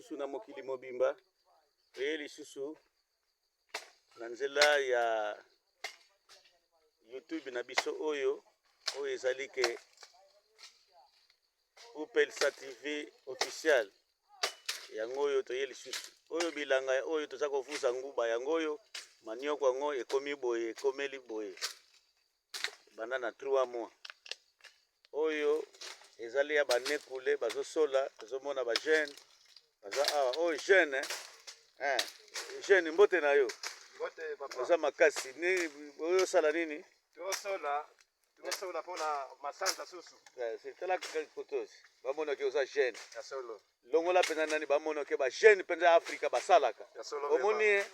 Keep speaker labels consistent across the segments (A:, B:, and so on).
A: lisusu na mokili mobimba, toye lisusu na nzela ya YouTube na biso oyo oyo ezali ke Upelsa TV official. Yango oyo toye lisusu oyo bilanga oyo toza kofuza nguba yango oyo manioko yango ekomi boye ekomeli boye banda na 3 mois oyo ezali ya banekule bazosola tozomona ba jeune baza awa oyo jeune eh, jeune mbote na yo
B: mbote papa
A: oza makasi nini oyosala nini
B: tosola tosola mpona masanza susu
A: eh, tala kotosi bamonaki oza jeune
B: ya solo
A: longola mpenza nani bamonaki ba jeune mpenza ya afrika basalaka omoni ye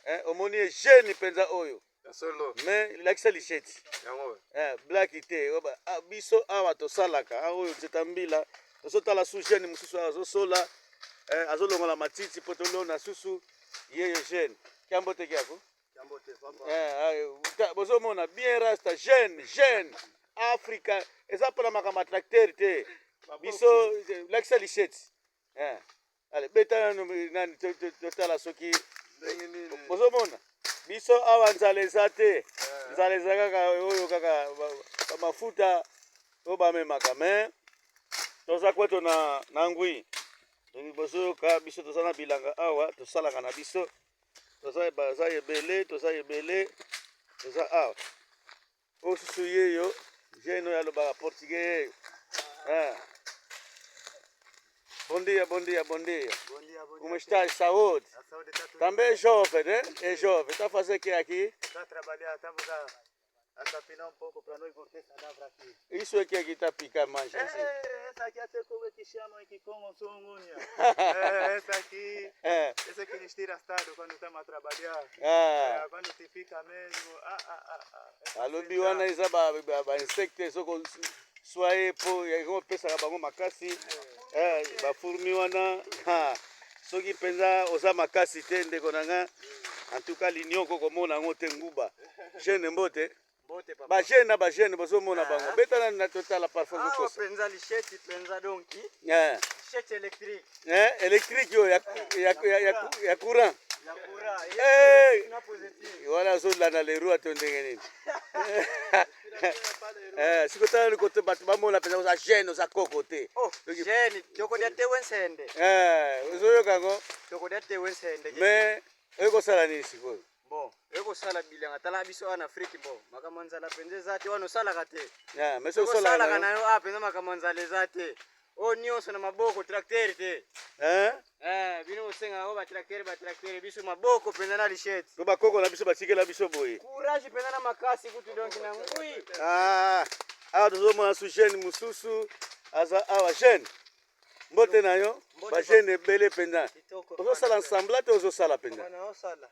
A: eh, omoni ye jeune mpenza oyo
B: Ya solo.
A: Mais lakisa licheti.
B: Yango.
A: Eh, black te. Ah, biso awa tosalaka. Ah, oyo nzeta mbila. Tozotala su jeune mosusu azosola. Eh, azolongola matiti po tolona susu yeye jeune. Kiambo te kiako?
B: Kiambo te papa.
A: Eh, ah, bozomona bien rasta jeune, jeune. Africa eza pona makambo ya tracteur te. Biso lakisa licheti. Eh. Ale beta nanu nani totala soki bozomona biso awa nzala eza te eh. Nzala eza kaka oyo kaka bamafuta oyo bamemaka me toza kweto na, na ngwi bozoyoka biso toza na bilanga awa tosalaka na biso toza baza ebele toza ebele toza awa Oyo susu yeyo jeune oyo alobaka portugais yeyo. Ah. Bom dia, bom dia, bom dia.
B: Bom dia, bom dia.
A: Como está? Saúde?
B: A saúde está tudo
A: Também é jovem, né? É jovem. Está a fazer o que aqui?
B: Está a trabalhar, estamos a capinar um pouco para nós voltar essa lavra aqui.
A: Isso aqui aqui está a picar mais assim.
B: É, essa aqui até como é que chamam aqui como songunha. É, essa aqui,
A: É.
B: essa aqui nos tira estado quando estamos a trabalhar.
A: Ah.
B: É, quando te pica mesmo. Ah, ah, ah, ah.
A: Alobi wana eza ba ba, ba insecte ezoko swa ye po ekopesaka bango makasi eh, ba fourmi wana ha. Soki mpenza oza makasi te ndeko na nga en tout cas linioko komona yango te nguba jeune mbote
B: Mbote papa.
A: Ba jeune na ba jeune bozomona
B: Ah.
A: bango beta nani na totala parfois
B: Awa
A: ozokosa
B: penza licheti penza donc
A: eh.
B: licheti électrique
A: Eh, électrique oyo ya, ya, ya, ya, ya courant
B: ya courant
A: Eh.
B: na positif.
A: Wana azolanda le roi to ndenge nini eh, siko tala likoto bato bamona mpenza oza jeune oza koko te
B: Oh,
A: Soki-
B: jeune tokodia te wensende.
A: Eh, ozoyoka yango
B: Tokodia te wensende.
A: mais oyo kosala nini sikoyo
B: Bon, ekosala bilanga tala biso awa na Afrique bon, makambo ya nzala mpenza eza te wana osalaka te.
A: Yeah, mais soki osalaka
B: Osalaka na yo awa mpenza makambo ya nzala eza te. Oyo nyonso na maboko tracteur te.
A: Eh?
B: Eh, bino bosengaka oyo ba tracteur ba tracteur biso maboko mpenza na lichette.
A: To bakoko na biso batikela biso boye.
B: Courage mpenza na makasi kutu donc na ngui.
A: Ah, awa tozomona su jeune mosusu aza awa jeune. Mbote na yo, ba jeune ebele mpenza. Ozosala ensembla te ozosala mpenza?
B: Naosala.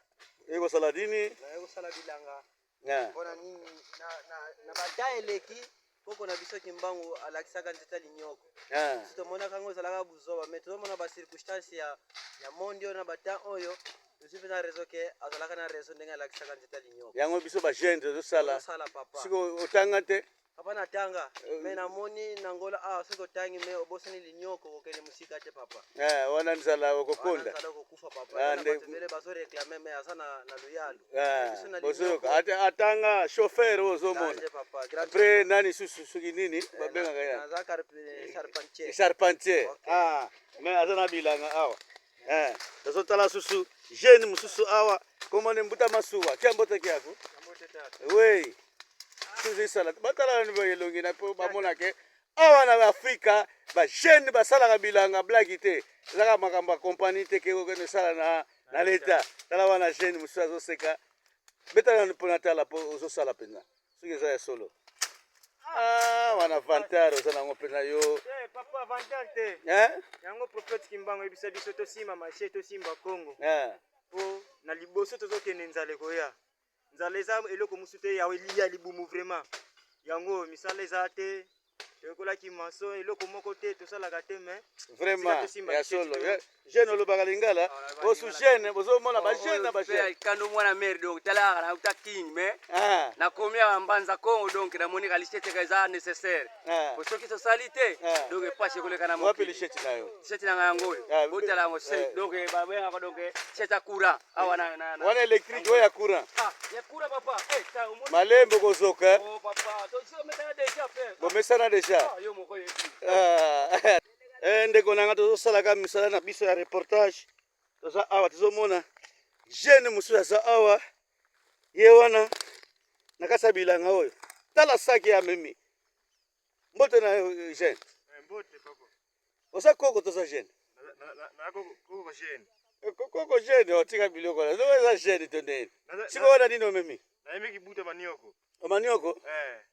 A: Ekosala nini?
B: Nayekosala bilanga.
A: Yeah.
B: Mpona nini na, na, na bata eleki koko na biso Kimbangu alakisaka nzete ya linyoko.
A: Yeah.
B: Biso tomonaka yango ezalaka buzoba mais tozomona ba circonstance ya, ya monde oyo na ba temps oyo tozwi mpe na raison ke azalaka na raison ndenge alakisaka nzete ya linyoko.
A: Yango biso ba jeune tozosala.
B: Tozosala papa.
A: Siko otanga te?
B: Papa natanga mais namoni na Angola awa soki otangi mais obosani linyoko okokende mosika te papa.
A: Eh, wana nzala okokonda.
B: Wana nzala okokufa papa.
A: Ah,
B: Eza na
A: nde-
B: bato ebele bazo réclamer mais aza na, na luyalu.
A: Eh,
B: Biso na
A: bozoyoka
B: linyoko.
A: Atanga chauffeur oyo ozomona.
B: Danger papa. Grand
A: Après nani susu soki nini
B: Eh,
A: babengaka ya
B: naza charpentier.
A: Charpentier.
B: Ok.
A: Ah, mais aza na bilanga awa. Eh, tozotala susu jeune mosusu awa komone mbuta masuwa tia mbote kiako. Oui. Tozosala batala nani boye elongi na po bamona ke awa na Afrika ba jeune basalaka bilanga blaki te. Ezaka makambo ya compagnie te ke okende sala na na leta. Tala wana jeune mosusu azoseka. Beta nani mpo natala po ozosala mpenza. Soki eza ya solo. Ah, wana vantard oza nango mpenza yo.
C: Eh, papa vantard te.
A: Eh?
C: Yango prophète Kimbangu ayebisa biso tosimba marché, tosimba Congo.
A: Eh.
C: Po na liboso tozokende nzala ekoya. Nzala eza eloko mosusu te ya ya libumu vraiment. Yango misala eza te. Toyekolaki maçon, eloko moko te tosalaka te, mais
A: vraiment ya solo. Jeune, olobaka lingala osu jeune, bozomona bajeune na bajeune.
D: Kando mwana mare, donc talaka nauta Kini, mais nakomi awa Mbanza Kongo, donc namoni ka lichette eza nécessaire. Po soki tosali te, donc epasi ekoleka na
A: wapi lichette na yo?
D: Lichette nanga yango oyo, botala yango, donc babengaka donc lichette ya courant awa na
A: Wana électrique, oyo ya courant?
D: Ah, ya courant, papa.
A: Malembe kozoka.
D: Oh papa, tosomesana déjà, frère.
A: Bomesana déjà.
D: Yo moko yebi.
A: Ndeko na nga, tozosalaka misala na biso ya reportage. Toza awa, tozomona jeune mosusu aza awa, ye wana na kati ya bilanga oyo. Tala saki ya memi. Mbote na yo, jeune.
C: Mbote, papa.
A: Oza koko, toza jeune?
C: Na koko jeune.
A: Koko jeune, otika biloko na eza jeune to ndeni? Siko wana nini omemi?
C: Nayemiki buta manioko.
A: Manioko?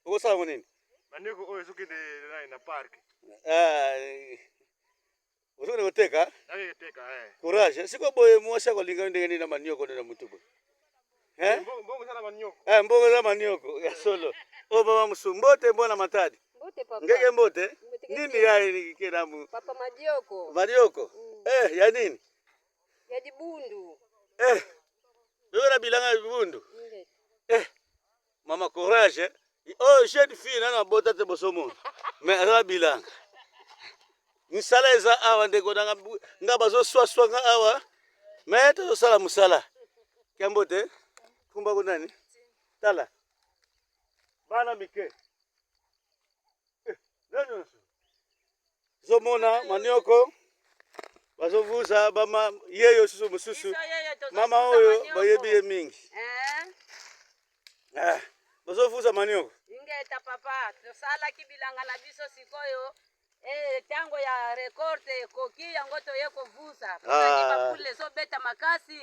A: Okosala ngo nini?
C: Manioko oyo ezokende na parc.
A: Ozokende koteka?
C: Nakeketeka.
A: Courage. Siko boye, mwasi akolinga yo ndenge nini na manioko nde na mutu boye?
C: Mbongo eza na manioko.
A: Mbongo eza manioko ya solo. Oyo mama mosusu, mbote mbona Matadi.
E: Mbote, papa.
A: Ngeke mbote. Nini ya kelamu?
E: Papa, madioko.
A: Manioko ya nini?
E: Ya dibundu.
A: Oyo na bilanga ya bibundu. Mama, courage. Oyo jeune fille nano abota te, bosomona, mais aza bilanga. Misala eza awa, ndeko nanga. Nga bazoswaswa nga awa, mais tozosala mosala. Kiambo te kumbako nani. Tala bana mike. Nani nyonso zomona manioko bazovuza bama yeyo susu mosusu. Mama oyo bayebi ye mingi. Bazovuza manioko.
E: Ingeta, papa. Tosalaki bilanga na biso, sikoyo ntango ya récolte ekoki, yango toye kovuza. Mpona bapule ezobeta makasi.